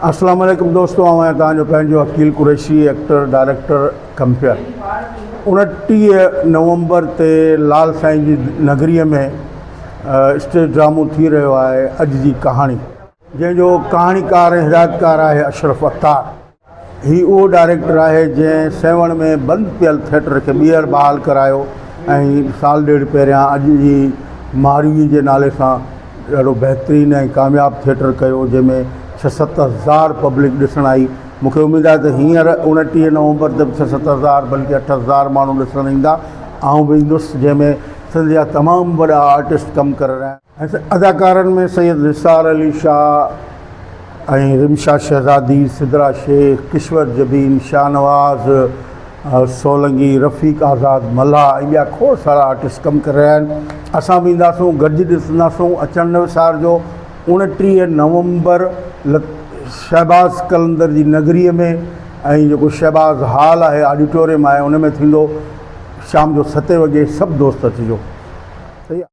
اسلام عليڪم دوستو آئون آهيان توهان جو پنهنجو Aqeel Qureshi actor director compere 29 نومبر تي لال سائين جي نگري ۾ اسٽيج ڊرامو ٿي رهيو آهي اڄ جي ڪهاڻي جنهن جو ڪهاڻيڪار ۽ هدايتڪار آهي اشرف عطار هي اهو ڊائريڪٽر آهي جنهن سيوهڻ ۾ بند پيل ٿيٽر کي ٻيهر بحال ڪرايو ۽ سال ڏيڍ پهريان اڄ جي ماروي جي نالي سان ڏاڍو بهترين ۽ ڪامياب ٿيٽر ڪيو جنهن ۾ ڇهه 7000 پبلڪ ڏسڻ آئي. مون کي اميد آهي ته هينئر 29 نومبر تي به ڇهه 7000 بلڪه 8000 ماڻهو ڏسڻ ايندا. آئون به ايندس جنهن ۾ سنڌ جا تمام وڏا آرٽسٽ ڪم ڪري رهيا آهن. اداڪارن ۾ سيد نثار علي شاهه ۽ رمشا شهزادي، سدرا شيخ، ڪشور جبين، شاهنواز سولنگي، رفيق آزاد ملاح ۽ ٻيا کوڙ سارا آرٽسٽ ڪم ڪري رهيا آهن. اسان به اينداسون، گڏجي ڏسنداسون. اچڻ نه وسارجو 29 نومبر شهباز قلندر جي نگريء ۾ ۽ جيڪو شهباز هال آهي آڊيٽوريم آهي ان ۾ ٿيندو شام جو ستين وڳي سڀ دوست اچجو.